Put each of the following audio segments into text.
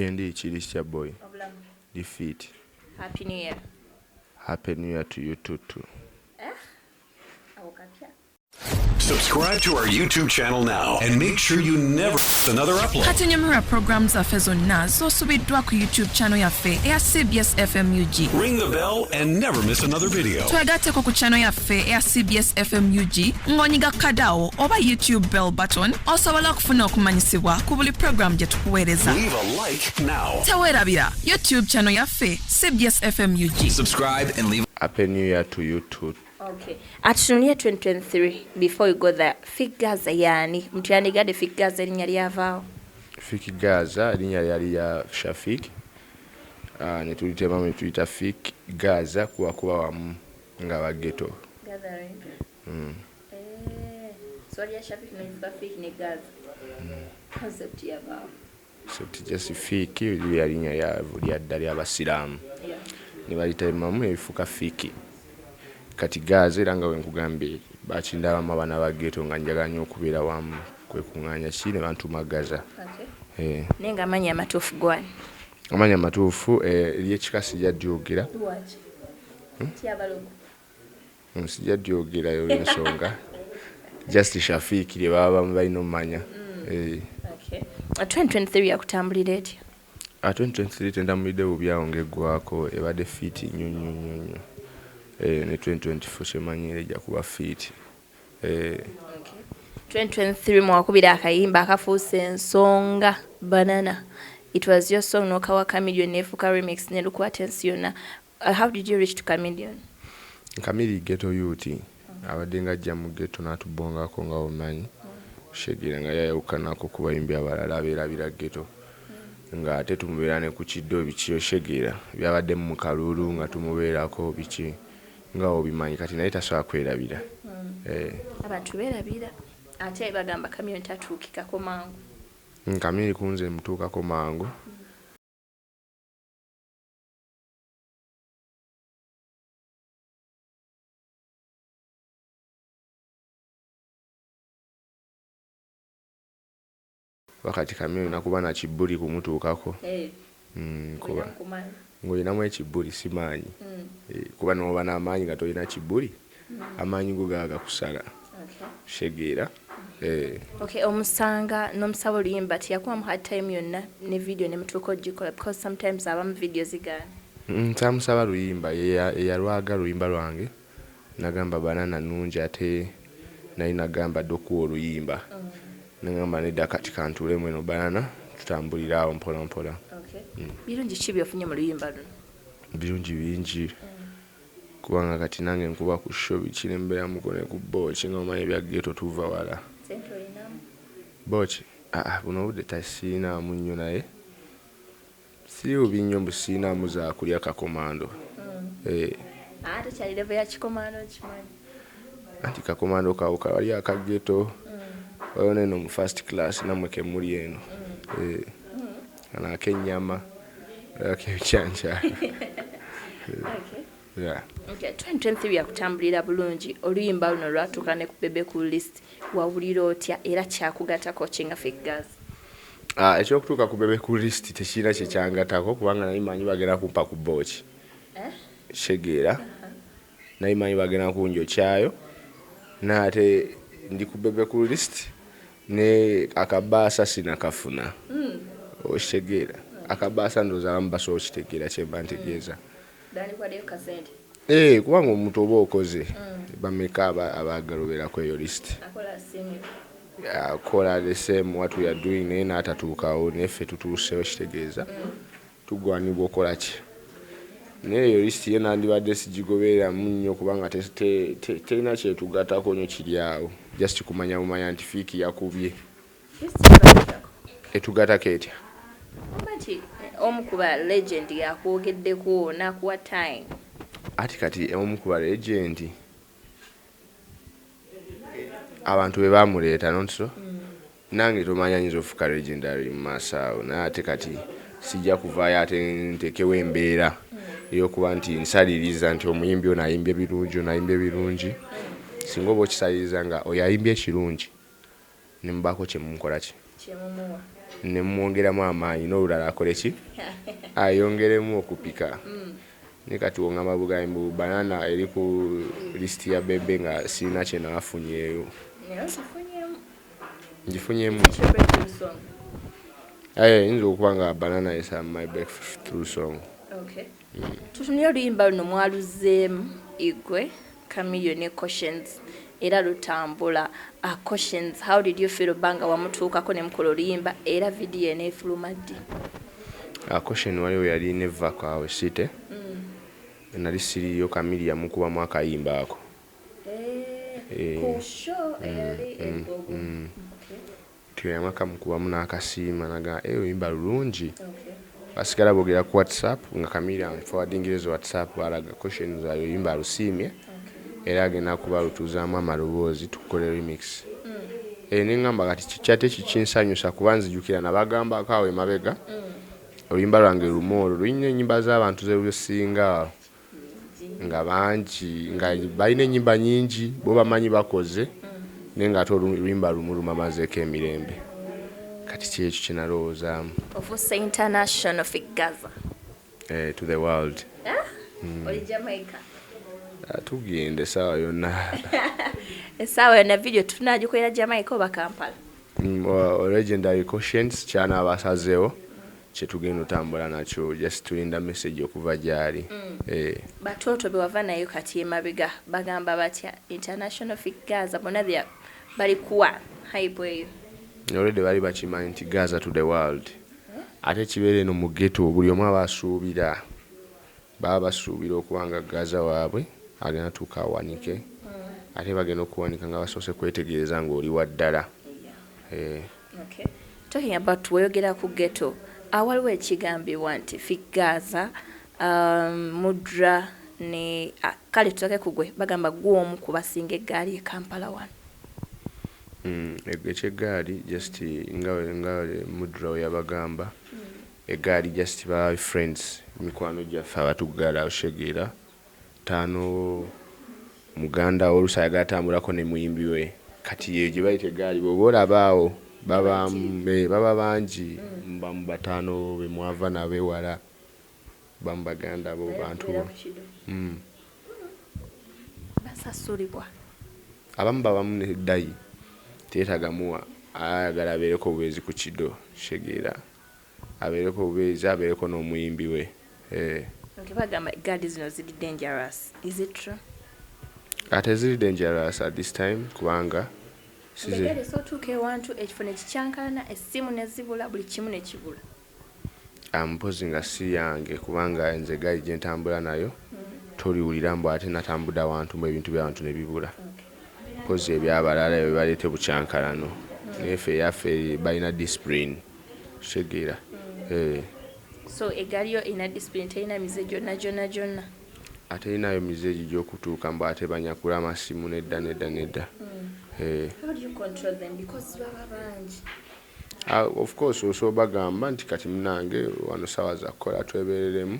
Gyendi kiri kitya boy? Obulamu. Ndi fit. Happy New Year. Happy New Year to you too too. Eh? Awo kapya. Subscribe to our YouTube channel now and make sure you never miss another upload. Kati nyumirwa programu zaffe zonna z'osubiddwa ku YouTube channel yaffe eya CBS FMUG. Ring the bell and never miss another video. Twegatteko ku channel yaffe eya CBS FMUG ng'onyiga kadawo oba YouTube bell button osobola okufuna okumanyisibwa ku buli programu gye tukuweereza. Leave a like now. Teweerabira YouTube channel yaffe CBS FMUG. Subscribe and leave Happy New Year to you too. Okay. Atutunuulire 2023 before we go there. Fik Gaza yaani? Muntu yandigadde Fik Gaza erinnya lyavaawo. Fik Gaza erinnya lyali lya Shafik. Ne tulitemamu ne tuyita Fik Gaza kuba kuba wamu nga ba ghetto. Gathering. So lya Shafik n'oyifuka Fik ne Gaza. Concept yavaawo. Concept just Fik liri linnya lya dda ly'Abasiraamu. Ne balitemamu ne lifuuka Fiki. Kati Gaza era nga bwe nkugambye bakindabamu abaana ba ghetto nga njagala nnyo okubeera wamu kwekuŋŋaanya ki ne bantuuma Gaza. Okay. Naye ng'amannya amatuufu gwani? Amannya amatuufu ery'ekika sijja dyogera. Lwaki? Kyabalogo. Sijja dyogera olw'ensonga. Just Shafiki lye baba balina omumanya. Okay. 2023 yakutambulira etya? 2023 tentambulidde bubi awo ng'eggwako, ebadde fit nnyo nnyo nnyo nnyo. Ne 2024 kyemanyi era ejja kuba fit. Okay. 2023 mwakubira akayimba akafuuse ensonga Banana. It was your song n'okawa Chameleone neefuuka remix ne lukwata ensi yonna. How did you reach to Chameleone? Chameleone ghetto youth abadde ng'ajja mu ghetto n'atubongako nga bw'omanyi. Shegira nga yayawukanako ku bayimbi abalala abeerabira ghetto. Ng'ate tumubeera ne ku kiddo biki oshegeera byabadde mu kalulu nga tumubeerako biki nga obimanyi kati naye tasobola kwerabira. Abantu beerabira ate bagamba Chameleone tatuukikako mangu. Chameleone ku nze mutuukako mangu. Wakati Chameleone nakuba na kibuli kumutuukako. Kuba ng'olinamu ekibuli si maanyi. Kuba n'oba n'amaanyi nga tolina kibuli, amaanyi go gaba gakusala. Shegeera. Okay, omusanga n'omusaba oluyimba teyakuwamu hard time yonna ne video ne mutuuka ogikola because sometimes abamu video zigaana. Nsamusaba luyimba eyalwaga luyimba lwange nagamba banana nnungi ate nali nagamba dde okuwa oluyimba. Nagamba nedda kati kantuulemu eno banana tutambulire awo mpola mpola. Okay. Birungi ki by'ofunye mu luyimba luno? Birungi bingi. Kubanga kati nange nkuba ku show biki ne mbeeramuko ne ku booki nga omanyi ebya ghetto tuva wala. Ssente olinamu? Booki? Buno obudde tasiinaamu nnyo naye siri bubi nnyo mbu siinaamu za kulya kakomando. Ate kyali level ya kikomando okimanyi. Anti kakomando kawo kawali aka ghetto. Waliwo n'eno mu first class nammwe ke muli eno. Kano ak'ennyama, ak'ebikyankyala. Okay. Yeah. Okay, 2023 yakutambulira bulungi oluyimba luno lwatuuka ne ku Bebe Cool list wawulira otya era kyakugattako ki nga Fik Gaza? Ekyokutuuka ku Bebe Cool list tekirina kye kyangattako kubanga nali manyi bagenda kumpa ku booki. Shegeera. Nali manyi bagenda kunjokyayo n'ate ndi ku Bebe Cool list ne akabaasa sinakafuna. Oshegeera. Akabaasa ndowooza abamu basobola okitegeera kye mba ntegeeza. Bandikwaddeyo kasente. Kubanga omuntu oba okoze bameka abaagala obeerako eyo list. Akola same. Akola the same what we are doing naye n'atatuukawo naye ffe tutuusewo kitegeeza. Tugwanibwa okola ki? Naye eyo list ye nandibadde sigigobereramu nnyo kubanga terina kyetugattako nnyo kiri awo. Just kumanya bumanya nti Fik yakubye. Etugattako etya? Oba nti omu ku ba legend yakwogeddeko n'akuwa time. Ati kati omu ku ba legend abantu be baamuleeta not so? Nange tomanya nnyinza ofuuka legendary mu maaso awo naye ate kati sijja kuvaayo ate nteekewo embeera ey'okuba nti nsaliriza nti omuyimbi ono ayimbye birungi ono ayimbye birungi. Singa oba okisaliriza nga oyo ayimbye ekirungi ne mubaako kye mumukola ki? Kye mumuwa. Nemwongeramu amaanyi n'olulala akole ki, ayongeremu okupika. Naye kati wongamba bugambi mbu Banana eri ku list ya Bebe nga sirina kye naafunyeeyo. Naye okifunyemu. Ngifunyemu. It's your breakthrough song. Eyinza okuba nga Banana is my breakthrough song. Okay. Tutunire oluyimba luno mwaluzeemu igwe Chameleone ne Cautions era lutambula. Cautions, how did you feel obanga wamutuukako ne mukola oluyimba era video eneefuluma ddi? Caution waliwo yali nevako awo site. Nali siriyo, Chameleone yamukubamu akayimba ako. Ku show eyali Egogo. Teyamwa kamukubamu n'akasiima naga, "Eh, oluyimba lulungi." Basigala boogera ku WhatsApp nga Chameleone forwardingirezo WhatsApp alaga Cautions ayo oluyimba alusiimye era agenda kuba lutuuzaamu amaloboozi tukole remix. Neŋŋamba kati kikyate kikinsanyusa kuba nzijukira nabagambako awo emabega oluyimba lwange lumu olwo lulina ennyimba z'abantu zelusinga nga bangi nga balina ennyimba nyingi bo bamanyi bakoze, naye nga ate oluyimba lumu lumamazeeko emirembe. Kati kyekyo kye nalowoozaamu. Ofuuse international Fik Gaza. To the world. Oli Jamaica. Tugenda essaawa yonna. Essaawa yonna. Video tunagikolera Jamaica oba Kampala? Legendary Cautions kyanaaba asazeewo kyetugenda otambula nakyo, just tulinda message okuva gyali. Batoto be wava nayo kati emabega bagamba batya? International Fik Gaza bonna bali kuwa hype eyo. Already bali bakimanyi nti Gaza to the world, ate kibeera eno mu ghetto buli omu aba asuubira, baba basuubira okuba nga Gaza waabwe agenda tuuka awanike, ate bagenda okuwanika nga basoose kwetegereza ng'oli wa ddala. Okay. Talking about weyogera ku ghetto, awaliwo ekigambibwa nti Fik Gaza, Mudra ne kale tutoke ku gwe, bagamba gwe omu ku basinga eggaali e Kampala wano. Ekyeggaali just nga Mudra we yabagamba, eggaali just ba friends, mikwano gyaffe abatuggala oshegeera taano muganda wo oluusi ayagala tambulako ne muyimbi we, kati yeyo gye bayita eggaali. Bw'oba olaba awo baba baba bangi, bamu bataano be mwava nabo ewala, bamu baganda bo, bantu bo. Basasulibwa? Abamu babamu neddayi teyeetagamuwa, ayagala abeereko obubeezi ku kido shegeera, abeereko obubeezi, abeereko n'omuyimbi we. Okay, bagamba eggaali zino ziri dangerous, is it true? Ate ziri dangerous at this time kubanga Eggaali esootuuka ewantu ekifo ne kikyankalana, essimu ne zibula, buli kimu ne kibula. Mpozi nga si yange, kubanga nze gaali gye ntambula nayo toliwulira mbu ate natambudde awantu mbu ebintu by'abantu ne bibula. Mpozi ebyabalala ebyo baleete bukyankalano, naye ffe eyaffe balina discipline, kitegeera. So eggaali yo erina discipline, terina mize gyonna gyonna gyonna? Ate erinayo mize egyo gy'okutuuka mbu ate banyakula amasimu, nedda, nedda, nedda. How do you control them, because baba bangi? Of course osobola bagamba nti kati munange wano sawa za kukola, twebereremu,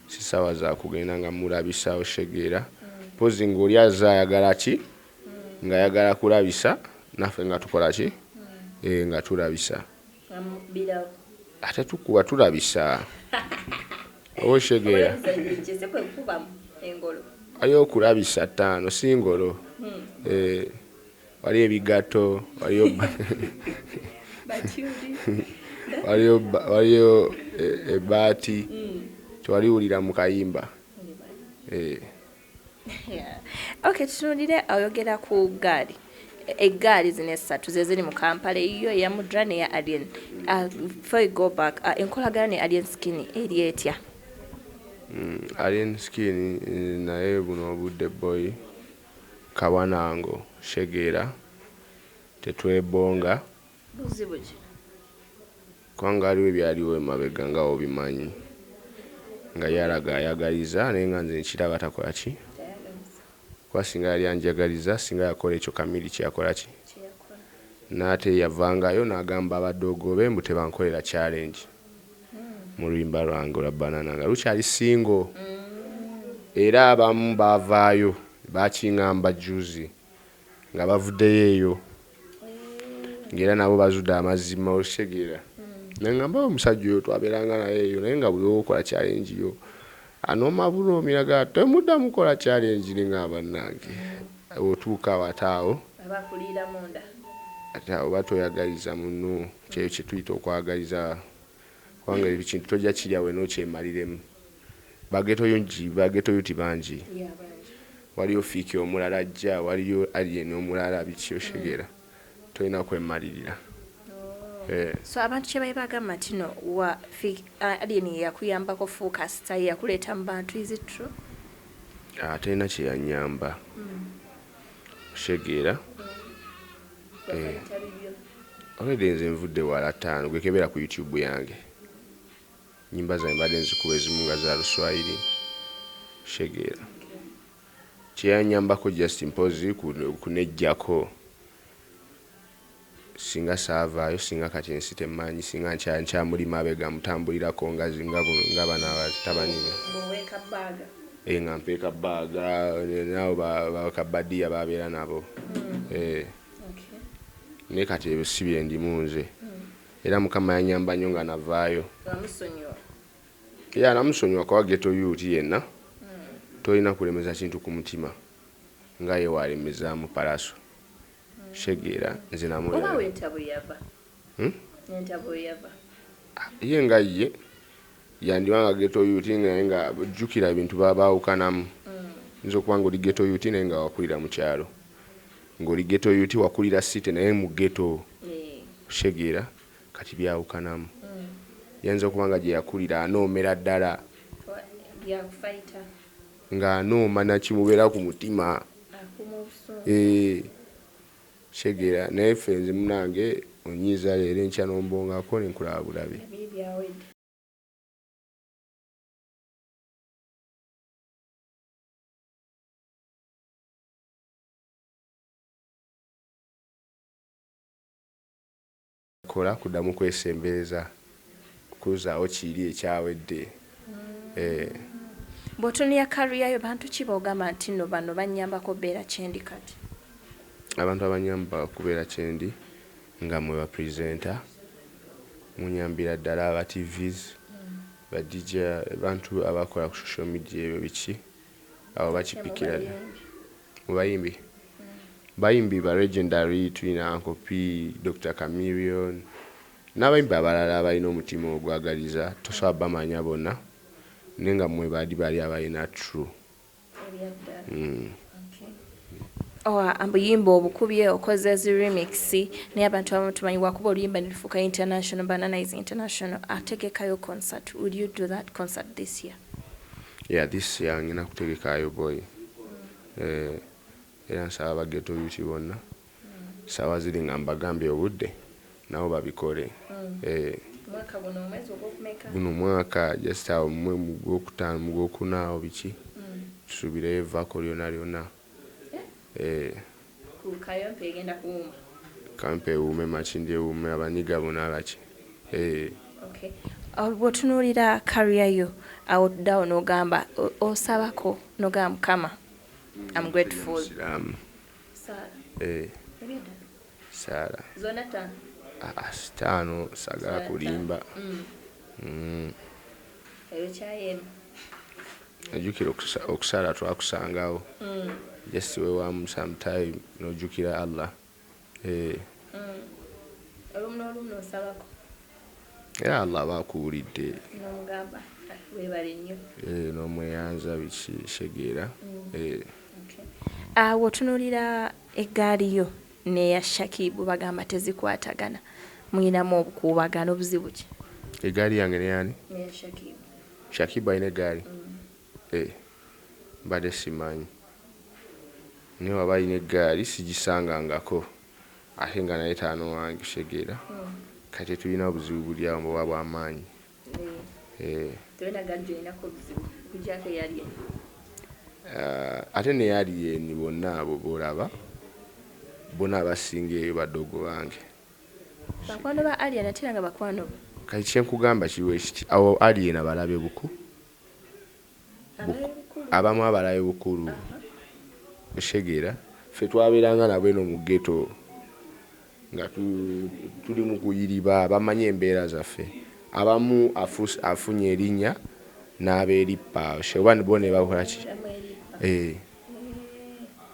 si sawa za kugenda nga mulabisa, oshegeera. Mpozi ng'oli azze ayagala ki, ng'ayagala kulabisa, naffe nga tukola ki, nga tulabisa. Nga mukubirawo. Ate tukuba tulabisa, oba oshegeera. Si kwe kukubamu engolo? Waliwo okulabisa ttaano, si ngolo. Waliyo ebigatto, waliyo Batyuli. Waliyo ebbaati tewaliwulira mu kayimba. Yeah. Okay, tutunulire oyogera ku ggaali, eggaali zino essatu ze ziri mu Kampala, eyiyo, eya Mudra neya Alien. Before you go back, enkolagana ne Alien Skin eri etya? Alien Skin naye buno obudde boy kawanango shegeera tetwebonga. Buzibu ki? Kubanga waliwo ebyaliwo emabega nga obimanyi nga yalaga ayagaliza, naye nga nze nkiraba takola ki, kuba singa yali anjagaliza singa yakola ekyo Kamiri kyeyakola ki, n'ate yavangayo n'agamba abadoogo be mbu tebankolera challenge mu luyimba lwange olwa Banana nga lukyali single. Era abamu baavaayo bakiŋŋamba juzi nga bavuddeyo eyo ng'era nabo bazudde amazima, okitegeera. Nengamba omusajja oyo twabeeranga naye eyo, naye nga buli okola challenge yo anooma buloomi, temuddamu kola challenge. Ninga bannange, otuuka awo ate awo abakuliira munda. Ate awo oba toyagaliza munno. Kyeyo kyetuyita okwagaliza, kubanga ekintu tojja kirya wena okyemaliremu. Ba ghetto youth bangi. Yeah, bangi. Waliyo Fik omulala ajja, waliyo Alien omulala, biki, oshegera, tolina kwemalirira. Eh. So abantu kye baye bagamba nti no wa Alien yakuyambako fuuka star, yakuleeta mu bantu, is it true? Talina kyeyanyamba, oshegeera. Eh. Wakaleta bibyo. Already nze nvudde wala ttaano. Gwekebera ku YouTube yange, nyimba zange mbadde nzikuba ezimu nga za Luswayiri, shegeera. Kyeyanyambako just mpozi kunejjako. Singa saavaayo, singa kati ensi temmanyi, singa nkyamuli mabega mutambulirako nga bano abatabani be. Ng'oweeka baaga. Eh, nga mpeeka baaga nabo bakabadiya babeera nabo. Eh, naye kati ebyo si byendimu nze, era Mukama yanyamba nnyo nga navaayo. Wamusonyiwa? Ya, namusonyiwa, kuba ghetto youth yenna tolina kulemeza kintu ku mutima nga ye walemezaamu Pallaso, shegeera. Nze Oba namulaba. wentabu yava? Hmm? Entabu yava? Ye nga ye yandibanga ghetto youth, naye nga jjukira ebintu babaawukanamu. Yinza okuba nga oli ghetto youth naye nga wakulira mu kyalo, ng'oli ghetto youth wakulira city naye mu ghetto. Eh. Shegeera, kati byawukanamu. Yayinza okuba nga gye yakulira anoomera ddala. Byakufayita. Ng'anooma nakimubeera ku mutima. Akuma obusungu. Eh, shegeera, naye ffe nze munange onyiiza leero, enkya n'ombongako nenkulaba bulabe. Ebiri byawedde. Kola kuddamu kwesembereza kuzaawo kiri ekyawedde. Eh, Bw'otunulira career yo, bantu ki b'ogamba nti nno bano bannyambako beera kyendi kati? Abantu abanyamba okubeera kyendi nga mwe ba presenter, munyambira ddala, aba TVs, ba DJ, abantu abakola ku social media, ebyo biki, abo bakipikira. Mu bayimbi, bayimbi ba legendary tulina Uncle P, Dr Chameleon n'abayimbi abalala abalina omutima ogwagaliza. Tosobola bamanya bonna, naye nga mmwe bali bali abalina true. Ebyaddala. Oh, obuyimba obukubye, okoze zi remix, naye abantu abamu tumanyi wakuba oluyimba ne lufuuka international, Banana is international, ategekayo concert. Will you do that concert this year? Yeah, this year ngina kutegekayo boy. Eh, era nsaba ba ghetto youth bonna, saawa ziri nga mbagambye obudde, nabo babikole. Eh, Mwaka guno, omwezi ogwokumeka? Guno mwaka, just awo mwe mu gwokutaano, mu gwokuna awo biki, tusuubireyo evvaako lyonna lyonna. Eh, Ku Kayompe egenda kuwuma? Kampe ewuume, Makindi ewuume, abanyiga bonna baki. Eh, Okay. Oh, bw'otunuulira career yo, awo tuddawo n'ogamba osabako n'ogamba Mukama, I'm grateful. Musiraamu. Saala? Eh, Ebyaddala? Saala. Zonna ttaano? Ah, ah, sitaano sagala Saala. kulimba. Eyo kyayemu. Ojjukira okusaala twakusangawo, just wewamu sometime n'ojjukira Allah. Eh, Olumu n'olumu n'osabako. Era Allah aba akuwulidde. N'omugamba, "Ah, weebale nnyo." Eh, n'omweyanza biki, shegeera. Eh, Awo otunuulira eggaali yo n'eya Shakibu, bagamba tezikwatagana, muyinamu obukuubagano, obuzibu ki? Egaali yange neyani? N'eya Shakibu. Shakibu alina eggaali? Eh, mbadde simanyi, naye waba alina eggaali sigisangangako, ate nga naye taano wange, shegeera. Kati tetulina buzibu buli awo bwa bw'amaanyi. Eh, Tolina gaali gy'olinako obuzibu okugyako eyali eno? Ah, ate ne Alien, bonna abo bolaba bonna abasinga eyo badogo bange. Bakwano ba Alien, ate era nga bakwano bo. Kati kyenkugamba kiriwo ekiti, awo Alien abalabe buku Abalabe bukulu. Abamu abalabe bukulu, oshegeera. Ffe twabeeranga nabo eno mu ghetto. Nga tuli mu kuyiriba, bamanyi embeera zaffe. Abamu afunye erinnya n'abeerippa, oba bo ne bakola ki?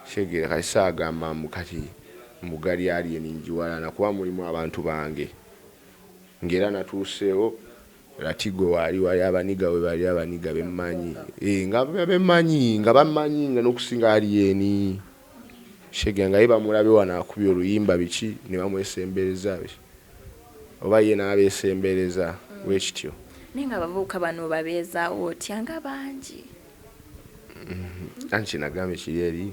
Kitegeera kati saagamba mbu kati mbugali Alien ngiwalana, kuba mulimu abantu bange. Ng'era natuuseewo Latigo waali, wali abaniga we bali, abaniga bemmanyi, nga bemmanyi, nga bammanyi nga n'okusinga Alien. Kitegeera nga ye bamulabe wano akubye oluyimba biki, ne bamwesembereza biki, oba ye n'abeesembereza bwe kityo. Naye nga abavubuka bano babeezaawo otya nga bangi? Anti nagambye kiri eri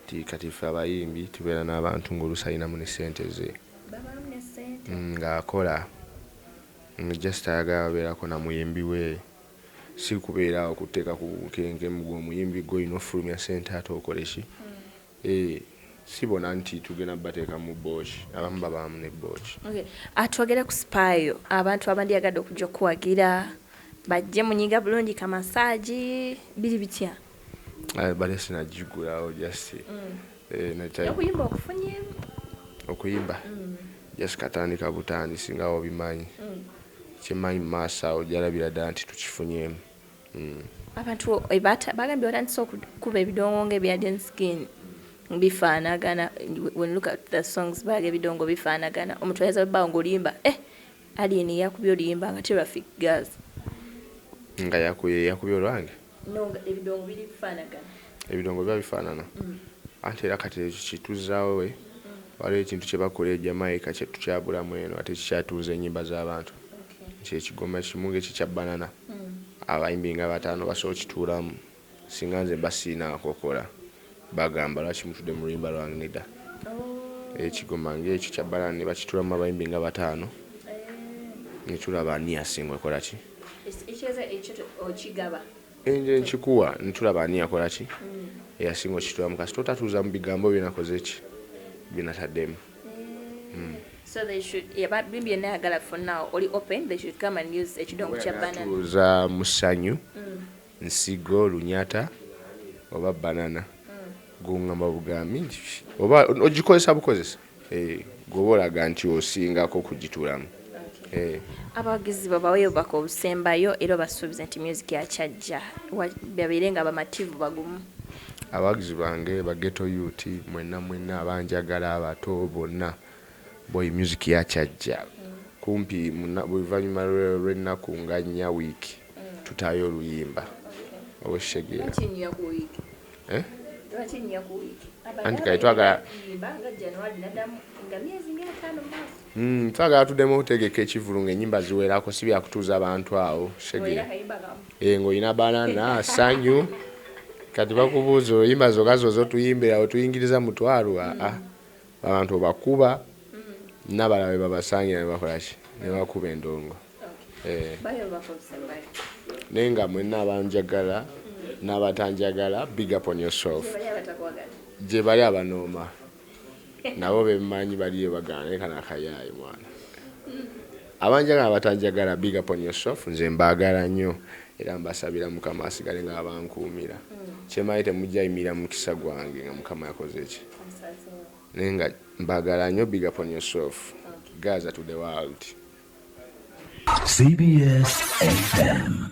nti kati ffe abayimbi tubeera n'abantu ng'oluusi alinamu ne ssente ze. Babaamu ne ssente. Ng'akola just ayagala babeerako na muyimbi we, si kubeera awo kuteeka ku bunkenke mbu omuyimbi gwe olina ofulumya ssente ate okole ki. Si bona nti tugenda bateeka mu bbooki, abamu babaamu ne bbooki. Okay. Twogere ku spa yo, abantu abandyagadde okujja okuwagira bajje munyiga bulungi ka massage, biri bitya? Bale sinagigulawo just Okuyimba okufunyeemu? Okuyimba just katandika butandisi nga obimanyi. Kyemmanyi mu maaso awo ojjalabira ddala nti tukifunyeemu. Abantu bagambye batandise okukuba ebidongo ng'ebya Alien Skin bifaanagana. When you look at the songs, baga ebidongo bifaanagana. Omuntu ayinza obbaawo ng'oluyimba, Alien yakubye oluyimba nga te Fik Gaza. Nga yakubye olwange? No, nga ebidongo biri bifaanagana. Ebidongo biba bifaanana. Anti era kati ekyo kituzaawo, waliwo ekintu kye bakola e Jamaica kye tukyabulamu eno, ate kikyatuuza ennyimba z'abantu. Kyekigoma kimu ng'ekyo kya banana. Abayimbi nga bataano basobola okituulamu. Singa nze mba sirina nkokola, bagamba lwaki mutudde mu luyimba lwange, nedda. Ekigoma ng'ekyo kya banana ne bakituulamu abayimbi nga bataano, ne tulaba ani asinga okola ki. Ekitegeeza ekyo okigaba. Nze nkikuwa ne tulaba ani yakola ki, eyasinga okituulamu. Kasita otatuuza mu bigambo bye nakoze ki, bye nataddemu. So they should, yeah, but bimbi yenna ayagala, for now oli open, they should come and use ekidongo kya banana. Tuuza musanyu, nsigo, lunyata oba banana. Gungamba bugambi nti oba ogikozesa bukozesa, gwoba olaga nti osingako kugituulamu. Abawagizi babaweeyo obubaka obusembayo, era obasuubize nti music yakyajja, babeere nga bamativu, bagumu. Abawagizi bange ba ghetto youth mwenna mwenna abanjagala, abato bonna, boy, music yakyajja kumpi oluvannyuma lw'ennaku nga 4, wiiki tutaayo oluyimba, oba okitegeera. Lwaki 4 ku wiiki? Eh? Lwaki 4 ku wiiki? Anti kati twagala Yimba nga January naddamu nga myezi nga 5 mu maaso. Twagala tuddemu okutegeka ekivvulu ng'ennyimba ziwerako, si byakutuuza bantu awo, Ng'olina kitegeera. akayimba kamu. Ng'olina banana sanyu, kati bakubuuza oluyimba zokka zo zotuyimbira otuyingiriza mutwalo, aa abantu obakuba n'abalala be babasangira ne bakola ki, ne bakuba endongo. Bayo obubaka obusembayo. Naye nga mwenna abanjagala n'abatanjagala, big up on yourself. Gye bali abatakwagala? Gye bali abanooma nabo bemmanyi baliyo bagamba naye kano akayaaye mwana. Abanjagala abatanjagala, big up on yourself. Nze mbaagala nnyo era mbasabira Mukama asigale nga abankuumira. Kyemmanyi temujja yimirira mukisa gwange nga Mukama yakoze ki, naye nga mbaagala nnyo. Big up on yourself. Gaza to the world. CBS FM.